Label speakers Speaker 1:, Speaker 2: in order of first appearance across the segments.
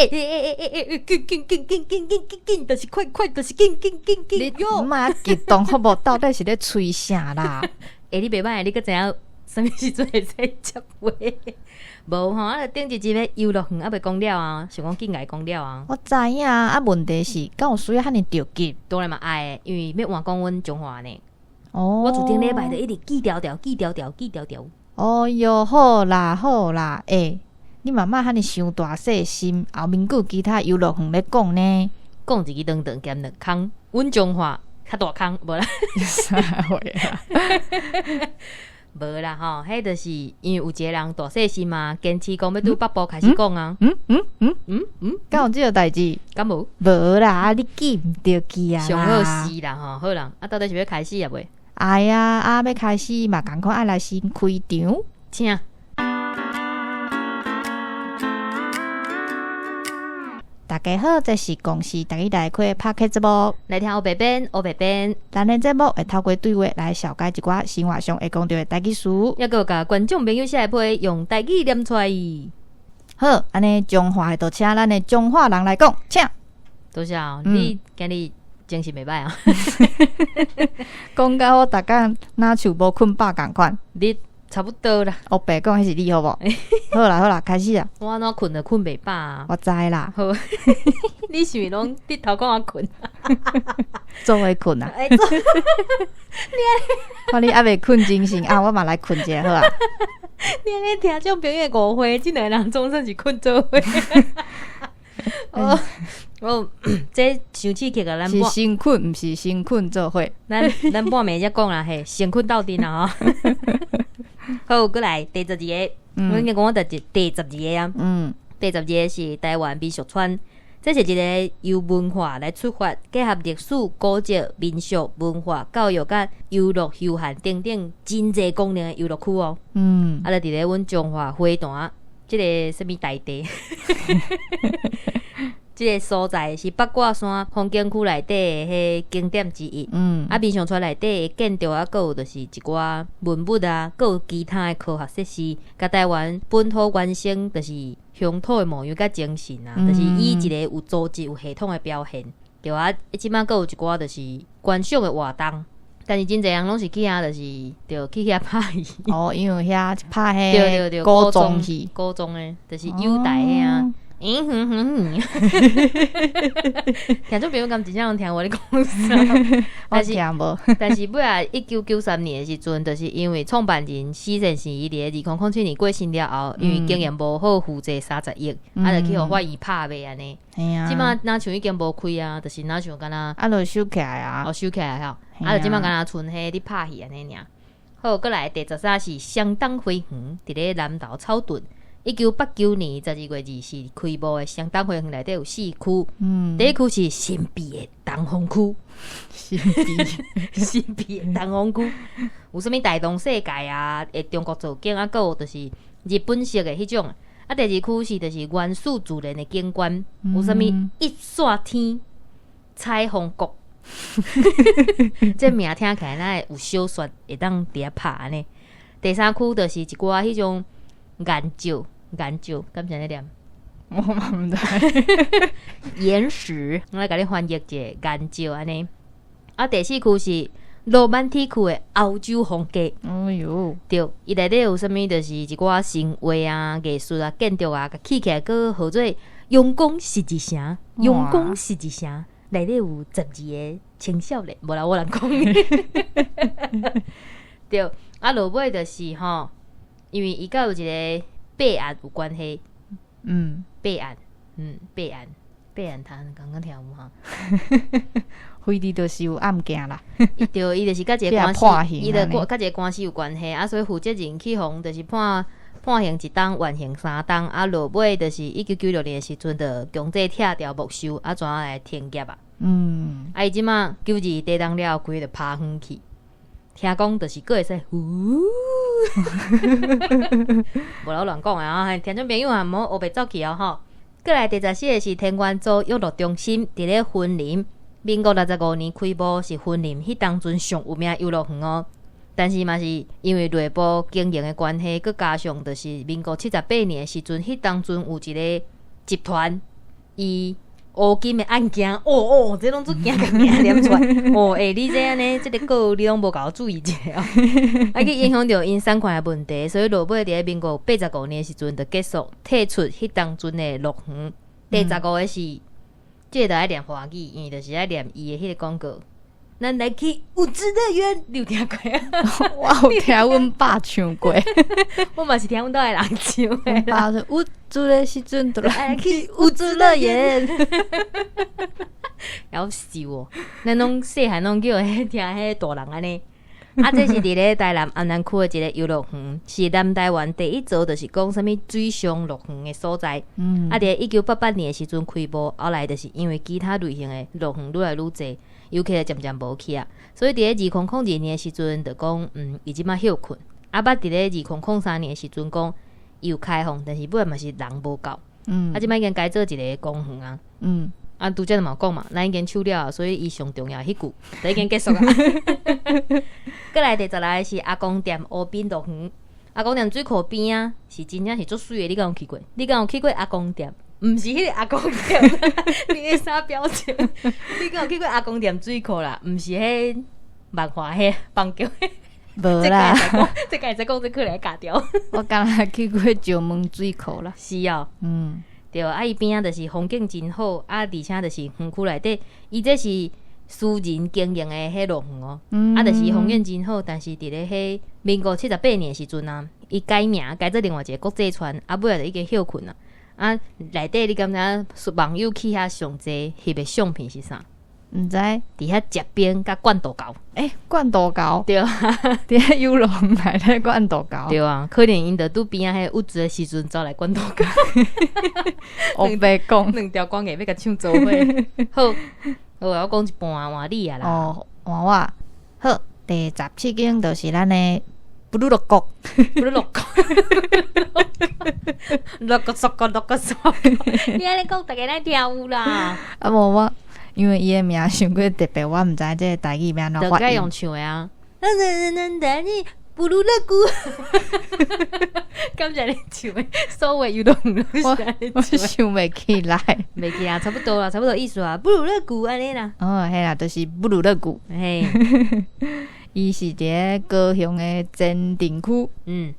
Speaker 1: 欸欸欸欸欸，緊緊緊緊緊緊緊緊，就是快快，就是緊緊緊緊喲！
Speaker 2: 莫遐激動好無？到底是咧吹啥啦？
Speaker 1: 欸，你袂歹，你閣知影啥物時陣會使接話？無吼，啊，頂一集咧遊樂園猶未講了啊，想講緊共伊講了啊。
Speaker 2: 我知影啊，問題是敢有需要遐爾著急？
Speaker 1: 當然嘛愛，因為欲換講阮彰化呢。
Speaker 2: 哦，
Speaker 1: 我自頂禮拜就一直記牢牢，記牢牢，記牢牢。
Speaker 2: 哦喲，好啦好啦，欸，你嘛莫遐爾傷大細心，後面閣有其他遊樂園咧講呢。
Speaker 1: 講一支長長兼兩空，阮彰化較大空，無啦。
Speaker 2: 啥話啊？
Speaker 1: 無啦吼，彼就是因為有一個人大細心嘛，堅持講欲對北部開始講啊。
Speaker 2: 敢有這個代誌？
Speaker 1: 敢無？
Speaker 2: 無啦，你記毋著去啊
Speaker 1: 上好是啦吼，好啦，啊，到底是欲開始抑未？
Speaker 2: 愛啊，啊，欲開始嘛，仝款愛來先開場。
Speaker 1: 請。
Speaker 2: 大家好，這是公視台語內開 Podcast 節目，
Speaker 1: 來聽烏白編，烏白編。
Speaker 2: 咱的節目會透過對話來紹介一寡生活上會講著的台語詞，
Speaker 1: 猶閣有共觀眾朋友寫的批用台語念出來。
Speaker 2: 好，按呢彰化的，就請咱的彰化人來講，請。
Speaker 1: 多謝哦，你今日精神袂䆀啊？
Speaker 2: 講甲我逐工若像無睏飽仝款。
Speaker 1: 你差不多啦。
Speaker 2: 烏白講彼是你好無？好啦好啦，開始啦。
Speaker 1: 我按怎睏都睏袂飽啊。
Speaker 2: 我知啦。
Speaker 1: 好，你是毋是攏日頭講我睏？
Speaker 2: 做伙睏啊！看你猶未睏精神啊，我嘛來睏一下好啊。
Speaker 1: 你按呢聽眾朋友誤會，這兩个人總算是睏做伙。哦哦，這傷刺激啊！咱
Speaker 2: 是先睏，毋是先睏做伙。
Speaker 1: 咱咱半暝才講啦嘿，先睏鬥陣啦吼。好，閣來第十二个，我應該講我第第十二个啊。第十二个是台灣民俗村，這是一个由文化來出發，結合歷史、古蹟、民俗文化、教育佮遊樂休閒等等真濟功能的遊樂區哦。啊，就佇咧阮彰化花壇，這个啥物大地？這个所在是八卦山風景區內底的彼景點之一。啊，民俗村內底的建築啊，閣有就是一寡文物啊，閣有其他的科學設施，共台灣本土原生就是鄉土的模樣佮精神啊，就是以一個有組織、有系統的表現。對啊，這擺閣有一寡就是觀賞的活動，但是真濟人攏是去遐，就是著去遐拍戲。
Speaker 2: 哦，因為遐拍彼
Speaker 1: 對對對，
Speaker 2: 古裝戲，
Speaker 1: 古裝的，就是有台的啊。嗯哼哼哼，聽眾朋友敢真正攏聽我咧講啥？但是但是尾仔1993年的時陣，就是因為創辦人施先生伊佇咧2007年過身了後，因為經營無好，負債30億，啊，就去予法院拍賣按呢。這擺若像已經無開啊，就是若像敢若
Speaker 2: 啊，就收起來啊，
Speaker 1: 哦，收起來吼，啊，就這擺敢若賰彼佇拍戲按呢爾。好，閣來第十三是雙東花園，佇咧南投草屯。1989年12月24開幕的雙東花園內底有四區，第一區是神秘的東風區，
Speaker 2: 神秘
Speaker 1: 神秘的東風區，有啥物大同世界啊，的中國造景啊，閣有就是日本式的彼種。啊，第二區是就是原始自然的景觀，有啥物一線天、彩虹谷，這名聽起來若會有小說會當佇遐拍按呢。第三區就是一寡彼種岩石。岩石，敢是按呢念？
Speaker 2: 我嘛毋知。
Speaker 1: 岩石，我來共你翻譯一下，岩石按呢。啊，第四區是羅曼蒂克的歐洲風格。
Speaker 2: 哎喲，
Speaker 1: 對，伊內底有啥物？就是一寡神話啊、藝術啊、建築啊，共起起來，閣號做陽光十字城。陽光十字城內底有十二个青少年，無啦，我亂講。對，啊，落尾就是吼，因為伊佮有一个弊案有關係，弊案，弊案，弊案，他剛剛聽有無哈？
Speaker 2: 非得就是有案件啦。
Speaker 1: 對，伊就是佮一个官司，伊就佮一个官司有關係啊，所以負責人去予就是判刑一冬，緩刑3冬，啊，落尾就是1996年的時陣，就強制拆掉沒收，啊，怎來停業啊？啊，伊這馬九二地動了後，規个就趴遠去。聽講就是閣會使呼，無啦，我亂講的啊！聽眾朋友啊，毋好烏白走去哦吼。閣來第十四个是天元祖育樂中心，佇咧雲林，民國65年開幕，是雲林彼當陣上有名遊樂園哦。但是嘛是因為內部經營的關係，閣加上就是民國78年的時陣，彼當陣有一个集團。伊烏金的案件，哦哦，這攏總驚共名念出來。哦，欸，你這按呢，這个稿你攏無共我注意一下哦。啊，去影響著𪜶產權的問題，所以落尾佇咧民國85年的時陣就結束退出彼當陣的樂園。第十五个是，這个就愛念華語，因為就是愛念伊的彼个廣告。咱來去物質樂園，你有聽過啊？
Speaker 2: 我有聽阮爸唱過。
Speaker 1: 我嘛是聽阮兜的人唱的。
Speaker 2: 阮爸說有做的時陣就來
Speaker 1: 去
Speaker 2: 物質樂園。
Speaker 1: 曉笑哦，咱攏細漢攏叫彼聽彼大人按呢。啊，這是佇咧台南安南區的一个遊樂園，是南台灣第一座，就是講啥物水上樂園的所在。啊，佇咧1988年的時陣開幕，後來就是因為其他類型的樂園愈來愈濟，遊客漸漸無去啊，所以佇咧2002年的時陣就講，伊這擺歇睏。啊，捌佇咧2003年的時陣講又開放，但是尾仔嘛是人無夠。啊，這擺已經改做一个公園啊。啊，拄才嘛有講嘛，咱已經唱了，所以伊上重要彼句就已經結束啊。過來第十六个是阿公店湖濱樂園，阿公店水庫邊啊，是真正是足媠的，你敢有去過？你敢有去過阿公店？毋是彼個阿公店，你咧啥表情？你敢有去過阿公店水庫啦？毋是彼萬華彼板橋。
Speaker 2: 無啦，
Speaker 1: 這個會使講，這可能會鉸掉。
Speaker 2: 我敢若去過石門水庫啦。
Speaker 1: 是哦，對，啊，伊邊仔就是風景真好，啊，而且就是園區內底，伊這是私人經營的彼樂園哦，啊，就是風景真好，但是佇咧彼民國78年的時陣啊，伊改名改做另外一个國際村，啊，尾仔就已經歇睏啦。啊，內底你敢知影網友去遐上濟翕的相片是啥？
Speaker 2: 毋知。
Speaker 1: 佇遐食冰佮灌豆蔻。
Speaker 2: 欸，灌豆蔻？
Speaker 1: 對啊。
Speaker 2: 佇遐遊樂園內底灌豆蔻。
Speaker 1: 對啊，可能𪜶就拄邊仔彼有的時陣走來灌豆蔻。
Speaker 2: 烏白講。
Speaker 1: 兩條廣告欲共唱做伙。好，好啊，我講一半換你啊啦。
Speaker 2: 哦，換我。好，第十七間就是咱的布魯洛國，
Speaker 1: 布魯洛國，六個十個六個十，你按呢講，逐家來聽有啦。
Speaker 2: 啊無我，因為伊的名傷過特別，我毋知這个台語欲按怎發音。
Speaker 1: 用唱的啊。布魯樂谷，感謝你唱的，所有遊樂園攏是按呢
Speaker 2: 我想袂起來，
Speaker 1: 袂記啊，差不多啦，差不多意思啊。布魯樂谷按呢啦。
Speaker 2: 哦，嘿啦，就是布魯樂谷。
Speaker 1: 嘿，
Speaker 2: 伊是佇咧高雄的前鎮區。嗯，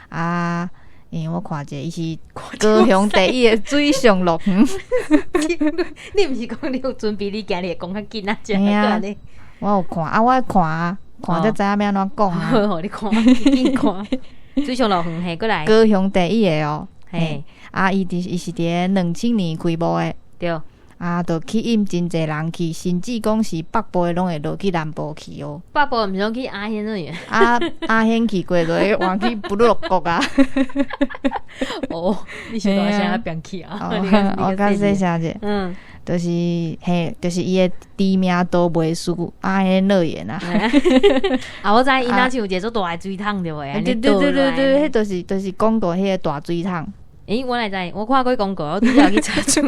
Speaker 2: 啊，因為我看者，伊是高雄第一个水上樂園。
Speaker 1: 你毋是講你有準備？你今日會講較緊啊？
Speaker 2: 嘿啊，我有看啊，我愛看啊。看才知影欲按怎講啊！
Speaker 1: 好，你看，緊看。水上樂園嘿，過來。
Speaker 2: 高雄第一个哦，
Speaker 1: 嘿，
Speaker 2: 啊，伊是佇咧2000年開幕的。
Speaker 1: 對。
Speaker 2: 啊，就吸引真濟人去，甚至講是北部的攏會落去南部去哦。
Speaker 1: 北部毋是攏去阿仙樂園？
Speaker 2: 啊，阿仙去過就會換去布魯洛國啊。
Speaker 1: 哦，你傷大聲變去啊！
Speaker 2: 我較細聲者。就是嘿，就是伊的知名度袂輸阿仙樂園啊。
Speaker 1: 啊，我知伊若像有一個足大的水桶對袂？
Speaker 2: 對對對對對，彼就是廣告彼個大水桶。
Speaker 1: 欸，我哪知？我看過廣告，我拄才去查出。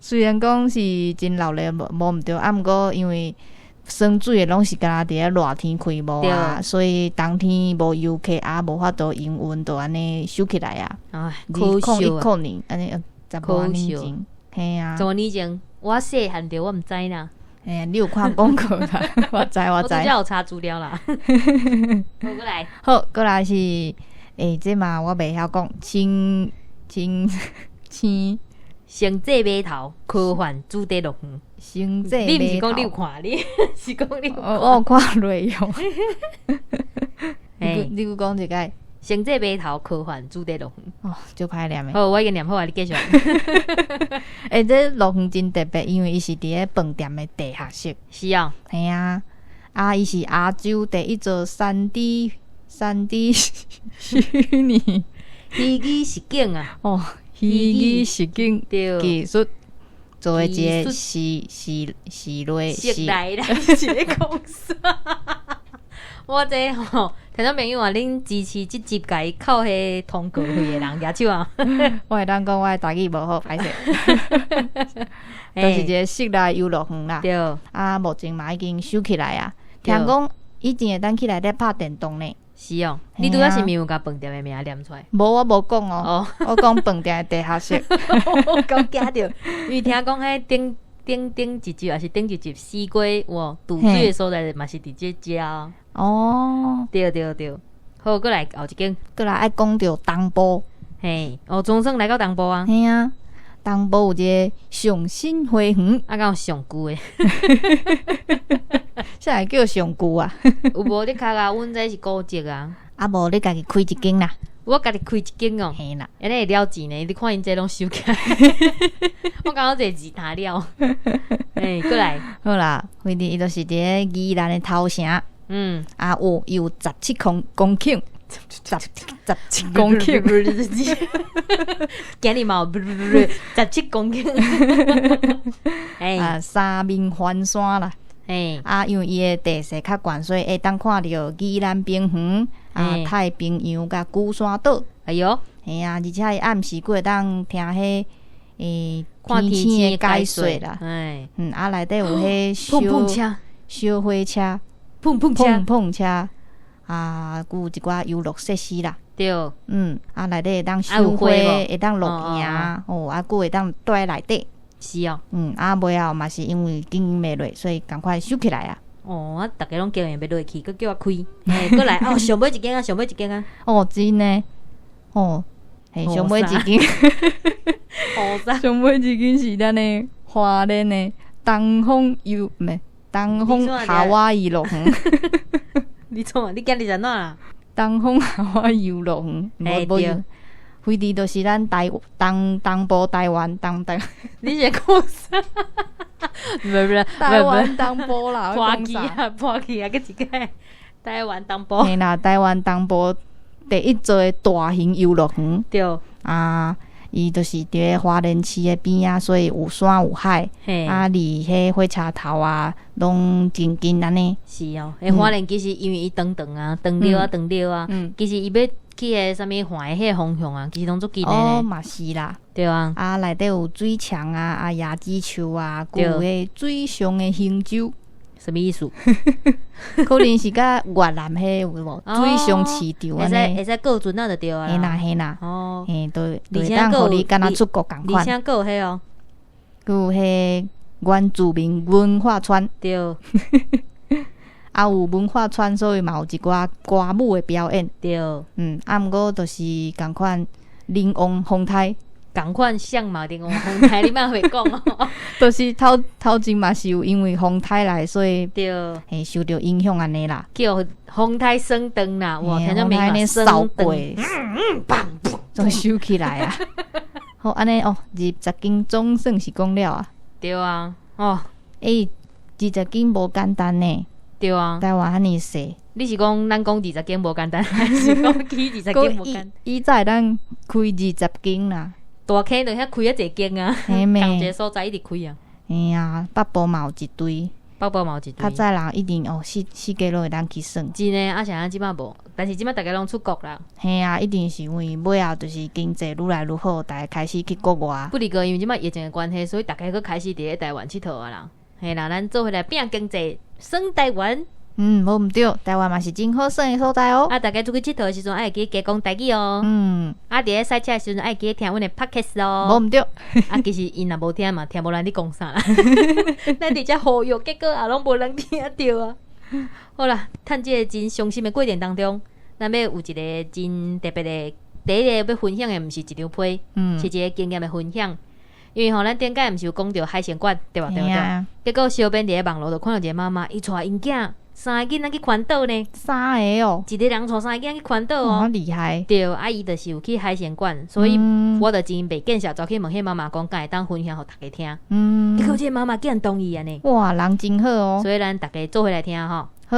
Speaker 2: 雖然講是真鬧熱，無毋對，啊，毋過因為耍水的攏是敢若佇咧熱天開幕啊，所以冬天無遊客啊，無法度營運，就按呢收起來啊。
Speaker 1: 唉，可惜
Speaker 2: 2010年，按呢10外年前，嘿啊。
Speaker 1: 十外年前，我細漢著，我毋知啦。
Speaker 2: 欸，你有看廣告啦？我知我知。
Speaker 1: 我拄才有查資料啦。好，過來。
Speaker 2: 好，過來是，欸，這嘛我袂曉講，清清清。
Speaker 1: 星際碼頭科幻主題樂園。
Speaker 2: 星際
Speaker 1: 你毋是講你有看？你是講你有看？
Speaker 2: 我有看內容。你閣講一擺。
Speaker 1: 星際碼頭科幻主題樂園。
Speaker 2: 哦，足歹念的。
Speaker 1: 好，我已經念好啊，你繼續。
Speaker 2: 欸，這樂園真特別，因為伊是佇咧飯店的地下室。
Speaker 1: 是啊。
Speaker 2: 嘿啊，啊，伊是亞洲第一座3D 虛擬
Speaker 1: 虛擬實境啊。
Speaker 2: 哦，虛擬實境技術做的一個室內
Speaker 1: 室內啦，是咧講啥？我這吼，聽眾朋友啊，恁支持這集共伊扣彼通告費的人舉手啊！
Speaker 2: 我會當講我的台語無好，歹勢。就是一個室內遊樂園啦。
Speaker 1: 對。
Speaker 2: 啊，目前嘛已經收起來啊。聽講以前會當去內底拍電動呢。
Speaker 1: 是哦，你拄仔是毋是有共飯店的名念出來？
Speaker 2: 無，我無講哦，我講飯店的地下室。
Speaker 1: 我講驚著，因為聽講彼頂頂頂一集，抑是頂一集四季哇，渡水的所在嘛是佇這遮。
Speaker 2: 哦，
Speaker 1: 對對對，好，閣來後一間，
Speaker 2: 閣來愛講著東部。
Speaker 1: 嘿，哦，總算來到東部啊。
Speaker 2: 嘿啊，東部有一个上新花園。
Speaker 1: 啊，敢有上舊的？
Speaker 2: 啥會叫上舊啊？
Speaker 1: 有無？你較教阮這是古蹟啊。
Speaker 2: 啊無，你家己開一間啦。
Speaker 1: 我家己開一間哦。
Speaker 2: 嘿啦，
Speaker 1: 按呢會了錢呢？你看𪜶這攏收起來。我感覺這字彈了。欸，閣來。
Speaker 2: 好啦，反正伊就是佇咧宜蘭的頭城。啊有，伊有17公頃，17公頃。
Speaker 1: 今日嘛有17公頃。欸，
Speaker 2: 啊，三面環山啦。啊，因為伊的地勢較懸，所以會當看著宜蘭平原、啊太平洋佮龜山島。
Speaker 1: 哎喲，
Speaker 2: 嘿啊，而且伊暗時閣會當聽彼
Speaker 1: 看
Speaker 2: 天星的解說啦。啊內底有彼小
Speaker 1: 碰碰車、
Speaker 2: 小火車、
Speaker 1: 碰碰車、
Speaker 2: 碰碰車，啊，閣有一寡遊樂設施啦。啊內底會當賞花，會當露營，哦，啊閣會當蹛佇內底。
Speaker 1: 是哦。
Speaker 2: 啊，尾後嘛是因為經營袂落，所以仝款收起來啊。
Speaker 1: 哦，啊，逐家攏經營欲落去，閣叫我開，欸，閣來哦，上尾一間啊，上尾一間啊。
Speaker 2: 哦，真的，哦，嘿，上尾一間，上尾一間是咱的花蓮的東風遊，毋是東風夏威夷樂園。
Speaker 1: 你創啊？你今日是按怎啦？
Speaker 2: 東風夏威夷遊樂園，無無。飛佇就是咱台東東部台灣東台，
Speaker 1: 你是講啥？毋是毋是，
Speaker 2: 台灣東部啦，
Speaker 1: 破去啊破去啊！閣一個台灣東部。
Speaker 2: 嘿啦，台灣東部第一座的大型遊樂園。啊，伊就是佇咧花蓮市的邊仔，所以有山有海。啊，離彼火車頭啊，攏真近按呢。
Speaker 1: 是哦，欸，花蓮其實因為伊長長啊，長了啊，長了啊，其實伊欲去个啥物環彼个方向啊，其實攏足近的。
Speaker 2: 哦，嘛是啦。
Speaker 1: 對啊。
Speaker 2: 啊，內底有水牆啊，啊，椰子樹啊，閣有彼水上的行舟。
Speaker 1: 啥物意思？
Speaker 2: 可能是佮越南彼有無？水上市場按呢。
Speaker 1: 會使過船仔就對啊。
Speaker 2: 嘿啦嘿啦。
Speaker 1: 哦。
Speaker 2: 嘿，都會當予你敢若出國仝款。
Speaker 1: 而且閣有彼哦。
Speaker 2: 閣有彼原住民文化村。啊，有文化村，所以嘛有一寡歌舞的表演。啊，毋過就是仝款靈王風颱。
Speaker 1: 仝款相嘛，靈王風颱，你莫會講哦。
Speaker 2: 就是頭頭前嘛是有因為風颱來，所以嘿受著影響按呢啦。
Speaker 1: 叫風颱升燈啦，哇，聽眾朋友
Speaker 2: 掃過，總收起來啊。好，按呢哦，二十間總算是講了啊。
Speaker 1: 對啊，哦，
Speaker 2: 欸，二十間無簡單呢。
Speaker 1: 對啊，
Speaker 2: 台灣遐爾細。
Speaker 1: 你是講咱講二十間無簡單，還是講起二十間無簡單？
Speaker 2: 以早咱開二十間啦。
Speaker 1: 大坑就遐開遐濟間啊，仝一个所在一直開啊。
Speaker 2: 嘿啊，北部嘛有一堆，
Speaker 1: 北部嘛有一堆。
Speaker 2: 較早人一定哦，四四界攏會當去耍。
Speaker 1: 真的，啊，啥這擺無，但是這擺逐家攏出國啦。
Speaker 2: 嘿啊，一定是因為尾後就是經濟愈來愈好，逐家開始去國外。
Speaker 1: 不離個，因為這擺疫情的關係，所以逐家閣開始佇咧台灣𨑨迌啊啦。嘿啦，咱做伙來拼經濟，耍台灣。
Speaker 2: 嗯，無毋對，台灣嘛是真好耍的所在哦。
Speaker 1: 啊，逐家出去𨑨迌的時陣，愛會記加講台語哦。啊，佇咧駛車的時陣，愛記得聽阮的 podcast 哦。
Speaker 2: 無毋對。
Speaker 1: 啊，其實𪜶若無聽嘛，聽無咱咧講啥啦。咱佇遮呼籲，結果也攏無人聽著啊。好啦，趁這个真傷心的過程當中，咱欲有一个真特別的，第一个欲分享的，毋是一張批，是一个經驗的分享。因為吼，咱頂擺毋是有講著海鮮館，對吧？對吧？結果小編佇咧網路就看著一个媽媽，伊帶𪜶囝三个囡仔去環島呢。
Speaker 2: 三个哦，
Speaker 1: 一个人帶三个囡仔去環島哦，
Speaker 2: 好厲害。
Speaker 1: 對，啊，伊就是有去海鮮館，所以我就真袂見笑，走去問彼媽媽講，敢會當分享予逐家聽。結果這个媽媽竟然同意按呢。
Speaker 2: 哇，人真好哦。
Speaker 1: 所以咱逐家做伙來聽吼。
Speaker 2: 好，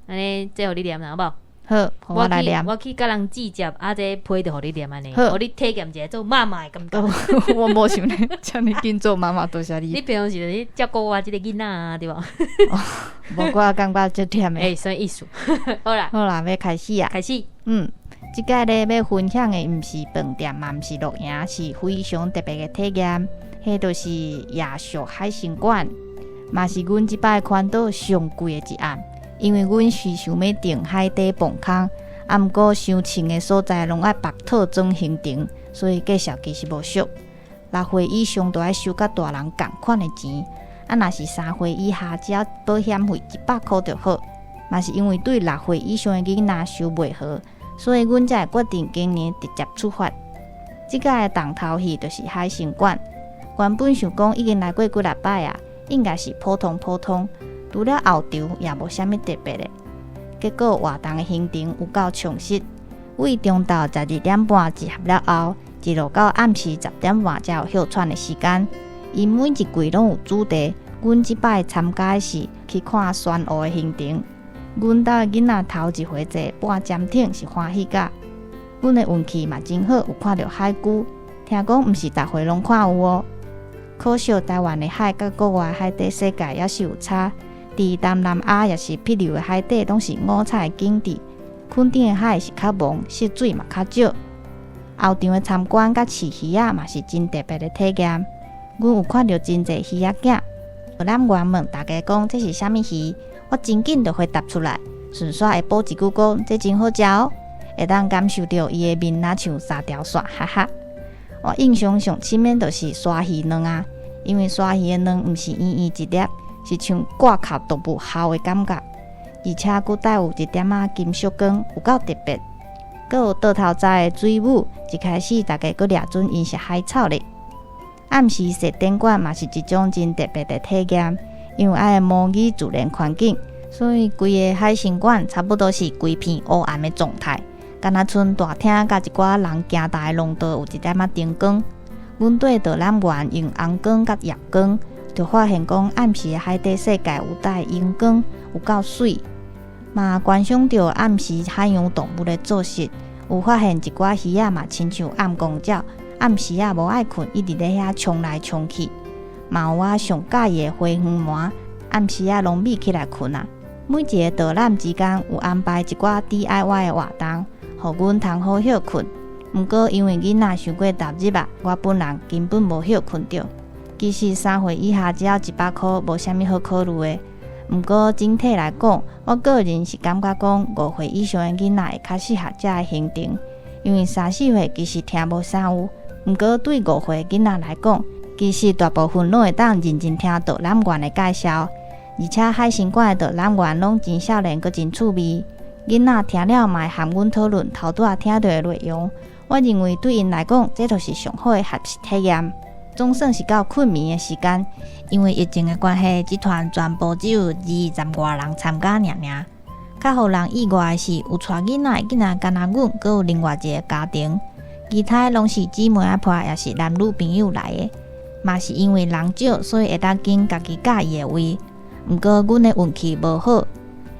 Speaker 1: 按呢，這予你念啦，好無？
Speaker 2: 好，我來念。
Speaker 1: 我去共人接接，啊，這批就予你念按呢，予你體驗一下做媽媽的感覺。
Speaker 2: 我無想咧，遮爾緊做媽媽，多謝你。
Speaker 1: 你平常時咧照顧我這个囡仔啊，對無？
Speaker 2: 無，我感覺足忝的。
Speaker 1: 欸，啥意思？好啦，
Speaker 2: 好啦，欲開始啊！
Speaker 1: 開始。
Speaker 2: 這擺咧欲分享的毋是飯店，嘛毋是露營，是非常特別的體驗。彼就是夜宿海鮮館，嘛是阮這擺環島上貴的一暗。因為阮是想欲訂海底磅空，啊，毋過傷凊的所在攏愛縛套裝行程，所以價數其實無俗。6歲以上都愛收佮大人仝款的錢，啊，若是3歲以下，只要保險費100箍就好。嘛是因為對6歲以上的囡仔收袂好，所以阮才會決定今年直接出發。這擺的重頭戲就是海生館。原本想講已經來過幾若擺啊，應該是普通普通，除了後場也無啥物特別的。結果活動的行程有夠充實，為中晝12點半集合了後，一路到暗時10點半才有歇喘的時間。𪜶每一季攏有主題，阮這擺參加的是去看珊瑚的行程。阮兜的囡仔頭一回坐半潛艇是歡喜甲，阮的運氣嘛真好，有看著海龜。聽講毋是逐回攏看有哦。可惜台灣的海佮國外海底世界猶是有差。佇東南亞抑是帛琉的海底攏是五彩的景致，墾丁的海是較濛，色水嘛較少。後場的參觀佮飼魚仔嘛是真特別的體驗。阮有看著真濟魚仔囝，導覽員問大家講這是啥物魚，我真緊就回答出來，順紲會補一句講這真好食哦，會當感受著伊的面若像三條線，哈哈。我印象上深的就是鯊魚卵啊，因為鯊魚的卵毋是圓圓一粒，是像掛殼動物鱟的感覺，而且閣帶有一點仔金屬光，有夠特別。閣有倒頭栽的水母，一開始大家閣掠準𪜶是海草咧。暗時踅展館嘛是一種真特別的體驗，因為愛模擬自然環境，所以規个海生館差不多是規片烏暗的狀態，敢若賰大廳佮一寡人行大的廊道有一點仔燈光。阮綴導覽員用紅光佮燁光，就發現講暗時的海底世界有帶熒光，有夠媠。嘛觀賞著暗時海洋動物的作息，有發現一寡魚仔嘛親像暗公鳥，暗時仔無愛睏，一直咧遐衝來衝去。嘛有我上佮意的花園鰻，暗時仔攏覕起來睏啊。每一個導覽之間有安排一寡 DIY 的活動，予阮通好歇睏。毋過因為囡仔傷過投入啊，我本人根本無歇睏著。其實3歲以下只要100箍，無啥物好考慮的。毋過整體來講，我個人是感覺講5歲以上的囡仔會較適合這个行程，因為3、4歲其實聽無啥有。毋過對5歲囡仔來講，其實大部分攏會當認真聽導覽員的介紹，而且海生館的導覽員攏真少年，閣真趣味。囡仔聽了嘛會和阮討論頭拄仔聽著的內容。我認為對𪜶來講，這就是上好的學習體驗。總算是到睏眠的時間，因為疫情的關係，這團全部只有20外人參加爾爾。較予人意外的是，有帶囡仔的竟然干焦阮，閣有另外一個家庭，其他攏是姊妹仔伴，抑是男女朋友來的。嘛是因為人少，所以會當揀家己佮意的位。毋過阮的運氣無好，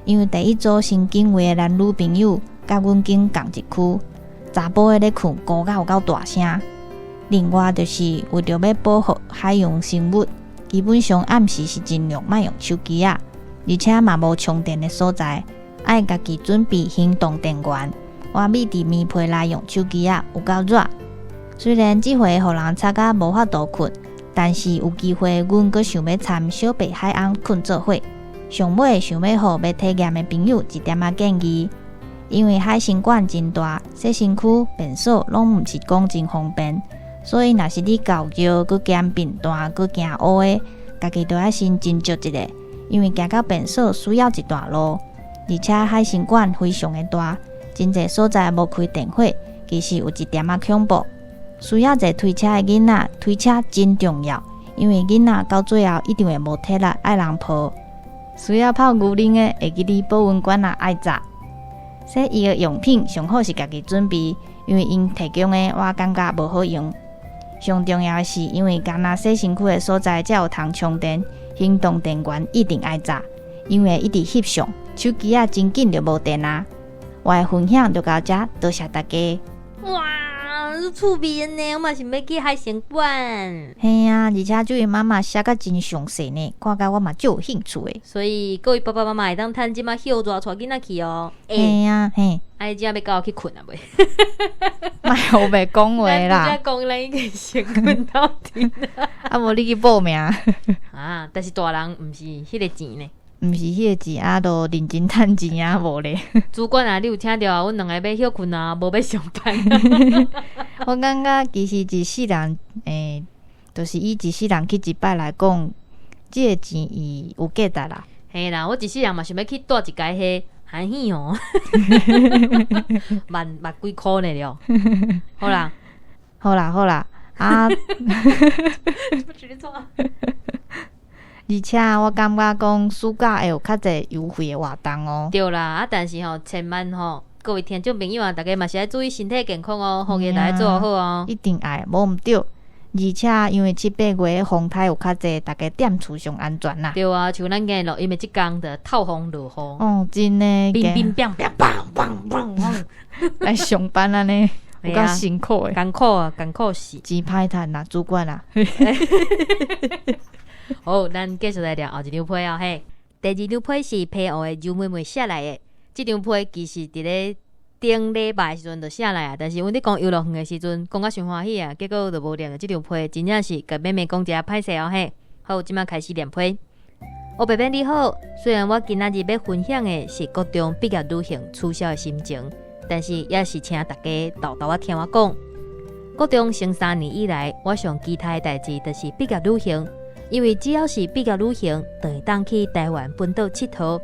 Speaker 2: 因為第一組先揀位的男女朋友，佮阮揀仝一區，查埔的咧睏，哭甲有夠大聲。另外就是為著欲保護海洋生物，基本上暗時是盡量莫用手機仔，而且嘛無充電的所在，愛家己準備行動電源。我覕佇棉被內用手機仔，有夠熱。雖然這回予人吵甲無法度睏，但是有機會，阮閣想欲參小白海翁睏做伙。上尾想欲予欲體驗的朋友一點仔建議，因為海生館真大，洗身軀、便所攏毋是講真方便。所以，若是你厚尿，閣兼便大，閣驚烏的，家己著愛先斟酌一下，因為行到便所需要一段路，而且海生館非常的大，真濟所在無開電火，其實有一點仔恐怖。需要坐推車的囡仔，推車真重要，因為囡仔到最後一定會無體力，愛人抱。需要泡牛奶的，會記得保溫罐仔愛紮。洗衣的用品上好是家己準備，因為𪜶提供的我感覺無好用。上重要的是，因為干焦洗身軀的所在才有通充電，行動電源一定愛紮，因為一直翕相，手機仔真緊就無電啊。我的分享就到這，多謝大家。
Speaker 1: 哇，足趣味的呢！我嘛想欲去海生館。
Speaker 2: 嘿啊，而且這位媽媽寫甲真詳細呢，看甲我嘛足有興趣的。
Speaker 1: 所以各位爸爸媽媽會當趁這馬歇熱帶囡仔去哦。
Speaker 2: 嘿啊，嘿。
Speaker 1: 啊，你這欲佮我去睏啊未？
Speaker 2: 莫烏白講話啦！
Speaker 1: 咱拄才講咱已經先睏到頂
Speaker 2: 啊，無你去報名
Speaker 1: 啊？但是大人毋是彼個錢呢。
Speaker 2: 毋是彼个錢啊，都認真趁錢啊，無咧。
Speaker 1: 主管啊，你有聽著啊？阮兩個欲歇睏啊，無欲上班。
Speaker 2: 我感覺其實一世人，就是以一世人去一擺來講，這个錢伊有價值啦。
Speaker 1: 嘿啦，我一世人嘛想欲去蹛一擺彼歡喜哦，萬萬幾箍呢了。好啦，
Speaker 2: 好啦，好啦，啊。而且我感覺講暑假會有較濟優惠的活動哦。
Speaker 1: 對啦，啊，但是吼，千萬吼，各位聽眾朋友啊，大家嘛是愛注意身體健康哦，防疫愛做好哦。
Speaker 2: 一定愛，無毋對。而且因為七八月風颱有較濟，大家踮厝上安全啦。
Speaker 1: 對啊，像咱今日錄音的這工就透風落雨。
Speaker 2: 哦，真的。
Speaker 1: 乒乒乓乓砰砰砰，
Speaker 2: 來上班按呢，有夠辛苦的。
Speaker 1: 艱苦啊，艱苦死。
Speaker 2: 真歹趁啦，主管啊。
Speaker 1: 好，咱繼續來念後一張批哦嘿。第二張批是澎湖的周妹妹寫來的。這張批其實佇咧頂禮拜的時陣就寫來啊，但是阮咧講遊樂園的時陣，講甲傷歡喜啊，結果就無念著這張批，真正是共妹妹講一下歹勢哦嘿。好，這馬開始念批。烏白編你好，雖然我今仔日欲分享的是國中畢業旅行取消的心情，但是也是請大家沓沓仔聽我講。國中升三年以來，我上期待的代誌就是畢業旅行。因為只要是畢業旅行，就會當去台灣本島𨑨迌。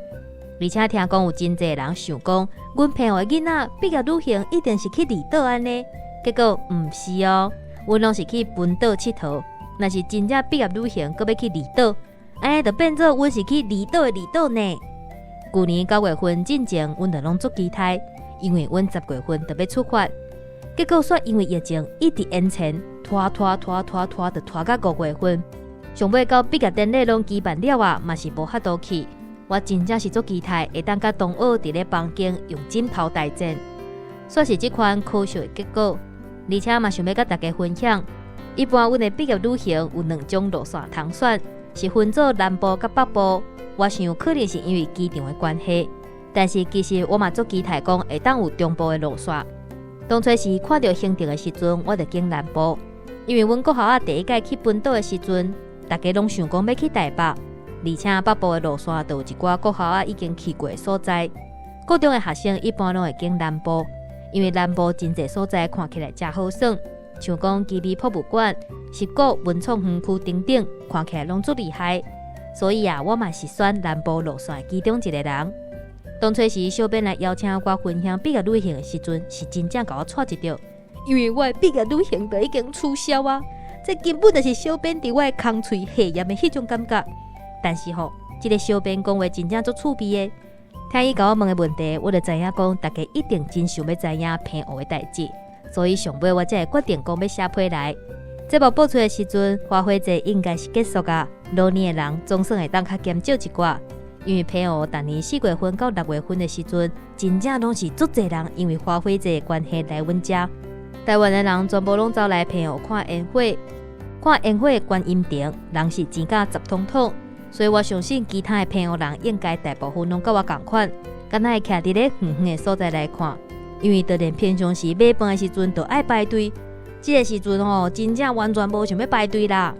Speaker 1: 而且聽講有真濟人想講，阮澎湖的囡仔畢業旅行一定是去離島按呢，結果毋是哦，阮攏是去本島𨑨迌。若是真正畢業旅行，閣欲去離島，按呢就變做阮是去離島的離島呢。舊年九月份進前，阮就攏足期待，因為阮十月份就欲出發，結果煞因為疫情一直延前，拖拖拖拖拖，就拖到五月份。上尾到畢業典禮攏舉辦了啊，嘛是無法度去。我真正是足期待會當佮同學佇咧房間用枕頭大戰，煞是這款可惜的結果。而且嘛想欲佮大家分享，一般阮的畢業旅行有兩種路線通選，是分做南部佮北部。我想可能是因為機場的關係，但是其實我嘛足期待講會當有中部的路線。當初時看著行程的時陣，我就揀南部，因為阮國校仔第一屆去本島的時陣，大家攏想講欲去台北，而且北部的路線就有一寡國校仔已經去過的所在。國中的學生一般攏會揀南部，因為南部真濟所在看起來誠好耍，像講旗美博物館、十鼓文創園區等等，看起來攏足厲害。所以啊，我嘛是選南部路線的其中一個人。當初時小編來邀請我分享畢業旅行的時陣，是真正共我掣一著，因為我的畢業旅行就已經取消啊。這根本就是小編佇我的空喙下鹽的彼種感覺。但是吼，這个小編講話真正足趣味的。聽伊共我問的問題，我就知影講，大家一定真想欲知影澎湖的代誌，所以上尾我才會決定講欲寫批來。節目播出的時陣，花火節應該是結束啊。老年的人總算會當較減少一寡，因為澎湖逐年四月份到六月份的時陣，真正攏是足濟人因為花火節的關係來阮遮。台灣的人全部攏走來澎湖看煙火，看煙火的觀音亭，人是錢甲雜統統，所以我相信其他的澎湖人應該大部分攏佮我仝款，敢若會徛佇咧遠遠的所在來看，因為就連平常時買飯的時陣都愛排隊，這个時陣吼，真正完全無想欲排隊啦。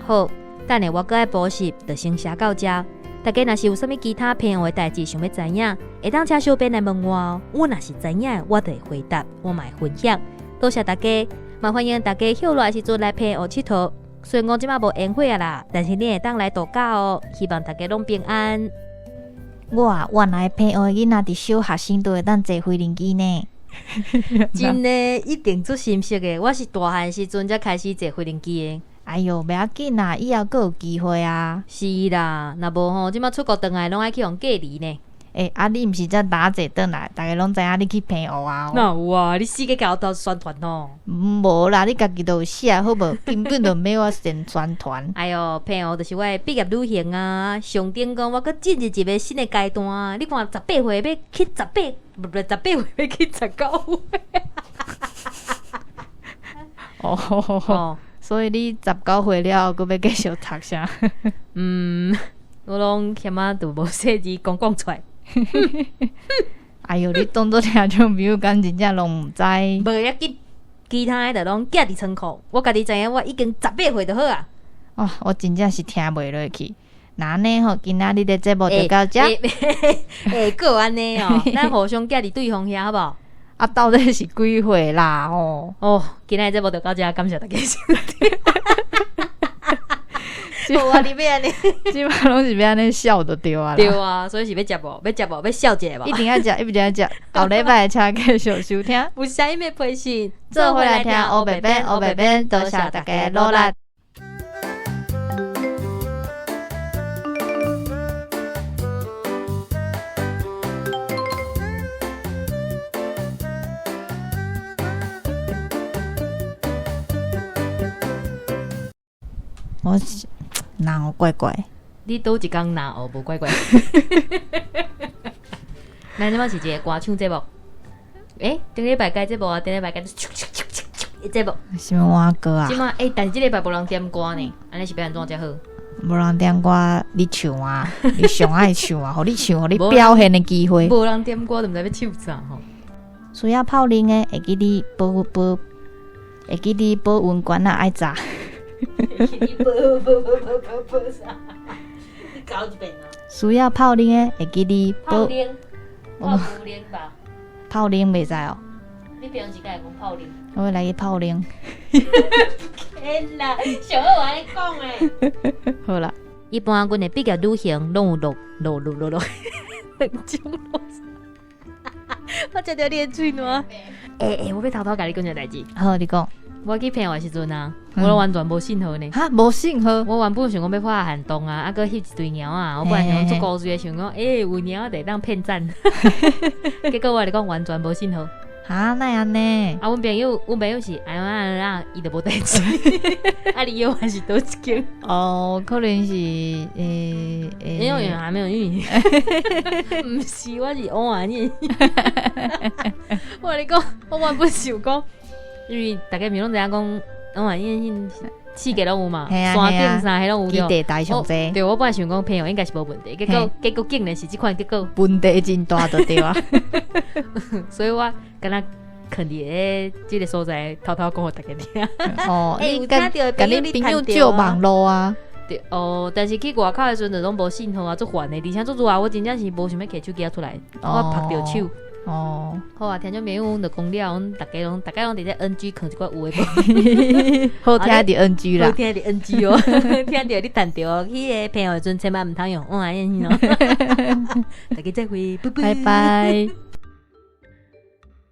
Speaker 1: 好，等下我閣愛補習，就先寫到這。大家若是有啥物其他澎湖的代誌想欲知影，會當請小編來問我哦。我若是知影，我就會回答，我嘛會分享。多謝大家，嘛歡迎大家歇熱的時陣來澎湖𨑨迌。雖然講這馬無煙火啊啦，但是你會當來度假哦。希望大家攏平安。
Speaker 2: 哇，原來澎湖的囡仔佇小學生都會當坐飛行機呢。
Speaker 1: 真的，一定足心適的。我是大漢時陣才開始坐飛行機的。
Speaker 2: 哎喲，袂要緊啦，以後閣有機會啊。
Speaker 1: 是啦，若無吼，這馬出國轉來攏愛去予隔離呢。
Speaker 2: 欸，啊，你毋是才搭坐轉來，逐家攏知影你去澎湖啊？
Speaker 1: 哪有啊？你死閣共我鬥宣傳哦。
Speaker 2: 無啦，你家己都有寫好無？根本就欲我先宣傳。
Speaker 1: 哎喲，澎湖就是我的畢業旅行啊！上頂講我閣進入一个新的階段啊！你看十八歲欲去十八，毋對，十八歲欲去十九歲。
Speaker 2: 哦，所以你十九歲了後，閣欲繼續讀啥？
Speaker 1: 嗯，我攏嫌仔都無細膩講講出來。
Speaker 2: 哎喲，你當作聽眾朋友敢真正攏毋知？
Speaker 1: 無要緊，其他的就攏寄佇倉庫。我家己知影，我已經十八歲就好啊。
Speaker 2: 哦，我真正是聽袂落去。那按呢吼，今仔日的節目就到遮。
Speaker 1: 欸，閣按呢哦，咱互相寄佇對方遐好無？
Speaker 2: 啊，到底是幾歲啦？吼
Speaker 1: 哦，今仔日節目就到遮，感謝大家收聽。好啊，你欲按呢？
Speaker 2: 這擺攏是欲按呢笑就對啊。
Speaker 1: 對啊，所以是欲食無？欲食無？欲笑一下無？
Speaker 2: 一定愛食，一定愛食。後禮拜請繼續收聽。
Speaker 1: 有啥物培訓？
Speaker 2: 做伙來聽烏白編，烏白編，多謝大家努力。我是哪有怪怪？
Speaker 1: 你佗一工哪有無怪怪？咱這擺是一个歌唱節目。欸，頂禮拜改節目啊，頂禮拜改節目。
Speaker 2: 啥物碗歌啊？
Speaker 1: 這擺欸，但是這禮拜無人點歌呢，按呢是欲按怎才好？
Speaker 2: 無人點歌，你唱啊！你上愛唱啊！予你唱，予你表現的機會。
Speaker 1: 無人點歌，就毋知欲唱啥吼。
Speaker 2: 需要泡奶的，會記得保保，會記得保溫罐仔愛紮。
Speaker 1: 保保保保保啥？你搞一遍啊！
Speaker 2: 需要泡奶的，會記得
Speaker 1: 泡奶，泡奶吧。
Speaker 2: 泡奶袂使哦。
Speaker 1: 你平時敢會講泡奶？
Speaker 2: 我會來去泡奶。
Speaker 1: 天啦，上好按呢講的。
Speaker 2: 好啦，
Speaker 1: 一般阮的畢業旅行攏有落落落落落兩種路。我食著你的喙瀾。欸欸，我欲偷偷共你講一个代誌。
Speaker 2: 好，你講。
Speaker 1: 我去澎湖的時陣啊，我攏完全無信號呢。
Speaker 2: 哈，無信號。
Speaker 1: 我原本想講欲拍限動啊，啊，閣翕一堆貓仔。我本來想講足古錐的，想講欸有貓仔就會當騙讚。結果我共你講完全無信號。
Speaker 2: 哈，哪會按呢？
Speaker 1: 啊，阮朋友，阮朋友是按怎按怎，伊就無代誌。啊，你藥還是佗一間？
Speaker 2: 哦，可能是欸欸，
Speaker 1: 因為還沒有語。毋是，我是烏眼鏡。我共你講，我原本想講。因為大家毋是攏知影講，烏眼鏡四界攏有嘛，山頂啥彼攏有。
Speaker 2: 基地台上濟。
Speaker 1: 對，我本來想講澎湖應該是無問題，結果結果竟然是這款結果。
Speaker 2: 問題真大就對啊。
Speaker 1: 所以我敢若囥佇個這个所在偷偷講予大家聽。
Speaker 2: 哦，你共共恁朋友借網路啊？
Speaker 1: 對哦，但是去外口的時陣就攏無信號啊，足煩的，而且足熱啊，我真正是無想欲提手機仔出來，我曝著手。
Speaker 2: 哦，
Speaker 1: 好啊，聽眾朋友，阮就講了，阮逐家攏，逐家攏佇咧 NG 囥一寡有的無？
Speaker 2: 好聽佇 NG 啦，
Speaker 1: 好聽佇 NG 哦，聽著你趁著哦，去个澎湖的時陣千萬毋通用，烏眼鏡哦。大家再會，拜
Speaker 2: 拜。